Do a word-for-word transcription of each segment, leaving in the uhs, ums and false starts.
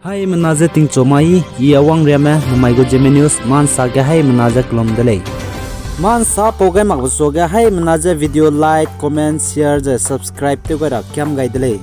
Haimena ze tingchu mai, I Awangriame, namai gu Zeme News, mansa ge haimena ze kelum de lei. Mansa pau gai makbe suage haimena ze video like, comment, share ze subscribe tew gai ra kiam gai de lei.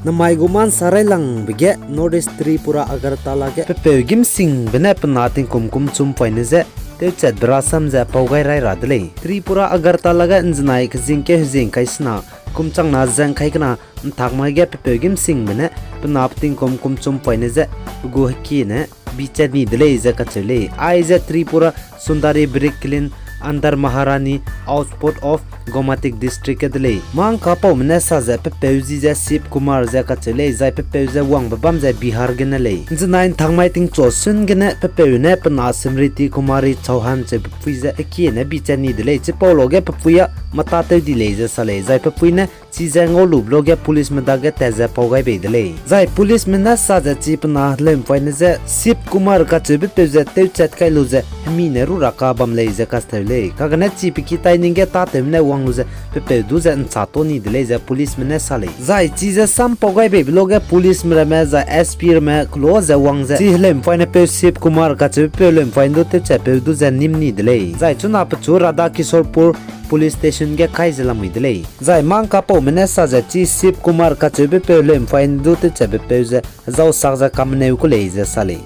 Namai gu mansa railangbe ge North East Tripura Agartala ge pepeu gîmsingbe ne pe na tingkum kum chum poine ze tewchatbe rasam ze pau gai rai ra de lei. Tripura Agartala ge ’nzenai kezingkeu hezing kai sena, kum changna zeng kai kena ’ntak mai ge pepeu gîmsingbe ne pe na pe tingkum kum chum poine ze pe gu hekiene bichat ni de lei ze kacheu lei. Aize Tripura Sundari Brick Kiln under Maharani Outpost of Gomatik District ge de lei. Mangkapaume ne sa ze pepeu ji ze Shiv Kumar ze kacheu lei, zai pepeu ze wangbe bam ze Bihar gene lei. ’Nzenai ’ntak mai tingchu sun gene pepeu ne pe na Smriti Kumari Chauhan cheu pepui ze hekiene bichat ni de lei, chipau lo ge pepui â mata tew di lei ze sa lei, zai pepui ne chize ngaulube lo ge policeme dage tat ze pau gai bei de lei. Zai policeme ne sa ze chi pe na heleu'mpoine ze Shiv Kumar kacheubepeu ze tewchat kai lu ze hemi ne ru ra ka bam lei ze kacheu lei. Kagene chi pe ki tai ning ge tâtewme ne wang lu ze pepeu du ze ’nchâ ta ni de lei ze policeme ne sa lei. Zai chize sam pau gai beibe lo ge policeme ramme zai S P ramme kelo ze wang ze chi heleu'mpoine peu Shiv Kumar kacheubepeu heleu'mpoine du tewchatpeu du ze nîm ni de lei. Zai chuna pechu Radha Kishorpur Police Station ge kai ze lamui de lei. Zai mangkapaume ne sa ze chi Shiv Kumar kacheubepeu heleu'mpoine du tewchatbepeu ze hezau sak ze kameneu ku lei ze sa lei.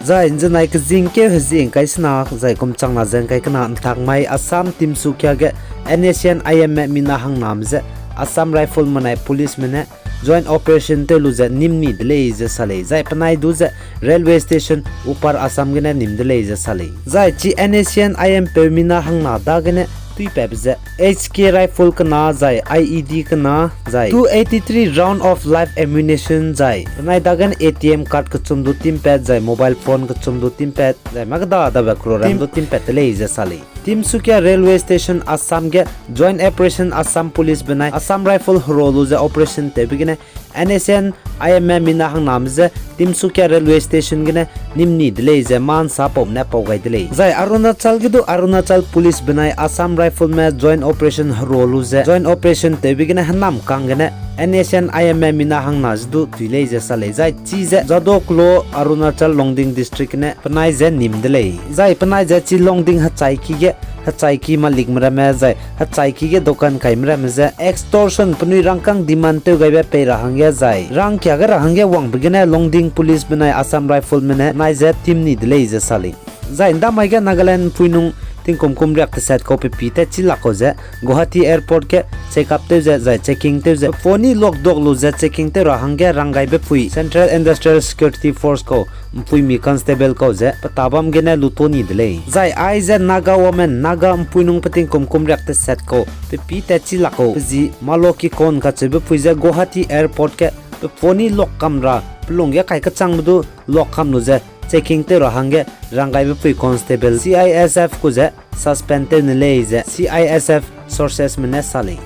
Zai ’nzenai kezingkeu hezing kai sena, zai kum changna zeng kai kena ’ntak mai Assam Tinsukia ge N S C N I M'me mina hangname ze Assam Rifle menai policeme ne joint operation tew lu ze nîm ni de lei ze sa lei. Zai penai du ze railway station Upper Assam gene nîm de lei ze sa lei. Zai chi N S C N I M'peu mina hangna dagene tuipatbe ze H K rifle kena zai I E D kena zai two eighty-three round of live ammunition zai penai dagene A T M card kechum du timpat zai mobile phone kechum du timpat zai makda dabe crore ram du timpat de lei ze sa lei. Tinsukia Railway Station Assam ge Joint Operation Assam Police benai Assam Rifle hero lu ze operation tewbe gene N S C N I M'me mina hangname je Tinsukia Railway Station gene nîm ni de lei ze ma'nsapaume ne pau gai de lei. Zai Arunachal ge du Arunachal Police benai Assam Rifleme joint operation hero lu ze joint operation tewbe gene hênamkang gene N S C N I M'me mina hangna je du tui lei ze sa lei. Zai chize Jadoklo Arunachal Longding District gene penai je nîm de lei. Zai penai je chi Longding hechaiki ge, hechaiki malikme ramme zai hechaiki ge dokan kaime ramme je extortion penui rangkâng demand tew gaibe pei ra hangge zai rangkia ge ra hangge wangbe gene Longding Police benai Assam Rifleme ne penai je tim ni de lei ze sa lei. Zai ’ndamai ge Nagaland ’mpuinung tingkum kum riak teset kau pe pi tat chi lak kau ze Guwahati Airport ge check up tew ze zai checking tew ze phone lock duak lu ze checking tew ra hangge ranggaibe pui Central Industrial Security Force kau ’mpuimi constable kau ze pe tabam gene lu to ni de lei. Zai aize Naga women, Naga ’mpuinung pe tingkum kum riak teset kau pe pi tat chi lak kau pe zi Malo Kikon kacheube pui ze Guwahati Airport ge pe phone lock kam ra pe lung ge kai kechangbe du lock kam lu ze checking tew ra hangge ranggaibe pui constable C I S F ku ze suspend tew ne lei ze C I S F sourcesme ne sa lei.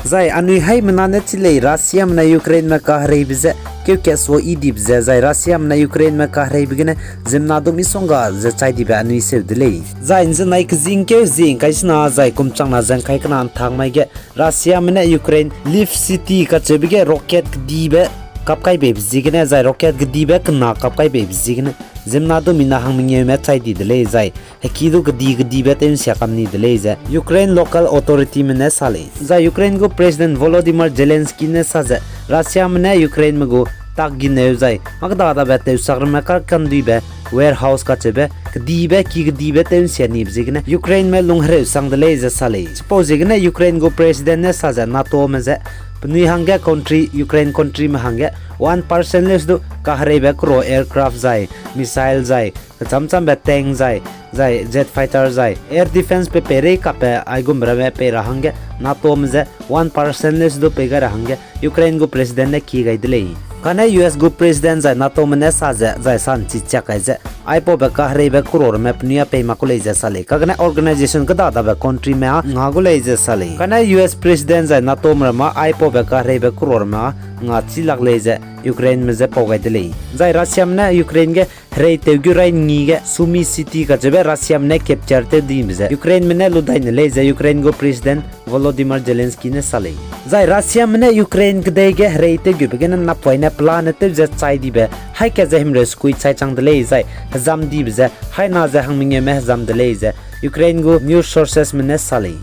Zai anui haimena ne chi lei Russiame ne Ukraineme kahereibe je keu kat sua i dibe ze, zai Russiame ne Ukraineme kahereibe gene ziemmena du misongga ze chai dibe anui seu de lei. Zai ’nzenai kezingkeu zing kai sena zai kum changna zeng kai kena ’ntak mai ge Russiame ne Ukraine Lviv City kacheube ge rocket kedibe kap kai beibe ziegene, zai rocket kedibe kena kap kai beibe ziegene, ziemmena du mina hang mengeume chai di de lei, zai heki du kedi kedibe tew ’nsia kam ni de lei ze Ukraine local authorityme ne sa lei. Zai Ukraine gu President Volodymyr Zelensky ne sa ze, Russiame ne Ukraineme gu tak gineu zai makdadabe tewsak ramme karkanduibe warehouse kacheube kedibe ki kedibe tew ’nsia nibe ziegene Ukraineme lung hereu sang de lei ze sa lei. Chipau ziegene Ukraine gu President ne sa ze NATOme je penui hangge country, Ukraine countryme hangge one percent leuse du kahereibe kero aircraft zai, missile zai, kechamchambe tank zai, zai jet fighter zai, air defence pe peirei kape aigumbe ramme pei ra hangge NATOme je one percent leuse du pei gai ra hangge Ukraine gu President ne ki gai de lei. Kane U S gu President zai NATOme ne sa ze, zai sa ’nchi chiak kai ze, aipaube kahereibe kero ramme penui â pei mak ku lei ze sa lei. Kagene organization kedadabe countryme â nga gu lei ze sa lei. Kane U S President zai NATOme ramme aipaube kahereibe kero ramme â nga chi lak lei ze Ukraineme je pau gai de lei. Zai Russiame ne Ukraine ge hereitew gu rai ngi ge Sumy City kacheube Russiame ne capture tew dibe ze Ukraineme ne lu dai ne lei ze Ukraine gu President Volodymyr Volodymyr Zelensky ne sa lei. Zai Russiame ne Ukraine kedei ge hereitewgube gene napoine pelane tew ze chai dibe haî kat ze himreu sekui chai chang de lei, zai hezam dibe ze haî na ze hangmengeume hezam de lei ze Ukraine gu news sourcesme ne sa lei.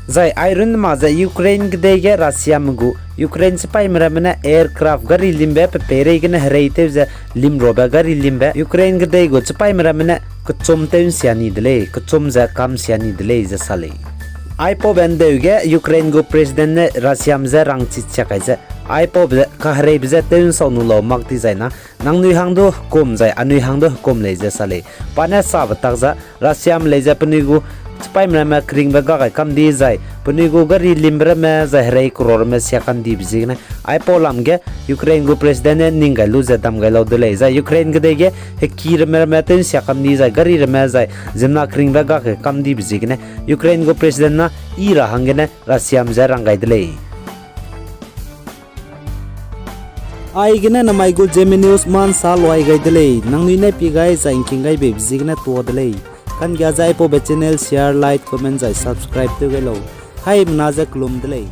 Zai airun mak ze Ukraine kedei ge Russiame gu Ukraine chipaîme ramme ne aircraft gari limbe pe peirei gene hereitew ze limrobe gari limbe Ukraine kedei gu chipaîme ramme ne kechum tew nsia ni de lei, kechum ze kam nsia ni de lei ze sa lei. Aipaube ndeu ge Ukraine gu president ne Russiame je rangchi chiak kai ze, aipaube kahereibe je tew nsau nu lau mak di zai na, nangnui hang du hekum zai anui hang du hekum lei ze sa lei. Pa ne sabe tak za, Russiame lei ze penui gu chipaîme ramme keringbe ga gai kam di zai penui gu gari limbe ramme zai herei kero ramme sia kam dibe ziegene, aipau lam ge Ukraine gu president ne ning gai lu ze dam gai lau de lei. Zai Ukraine kedei ge heki ramme ramme tew nsia kam di zai gari ramme zai ziemmena keringbe ga gai kam dibe ziegene, Ukraine gu president na i ra hanggene Russiame je rang gai de lei. Aigene namai gu Zeme News ma nsa luai gai de lei. Nangnui ne pie gai zai ngking gai beibe ziegene tuâ de lei. Kanggia ze aipaube channel share, like, comment zai subscribe tew gai lau. Haimena ze kelum de lei.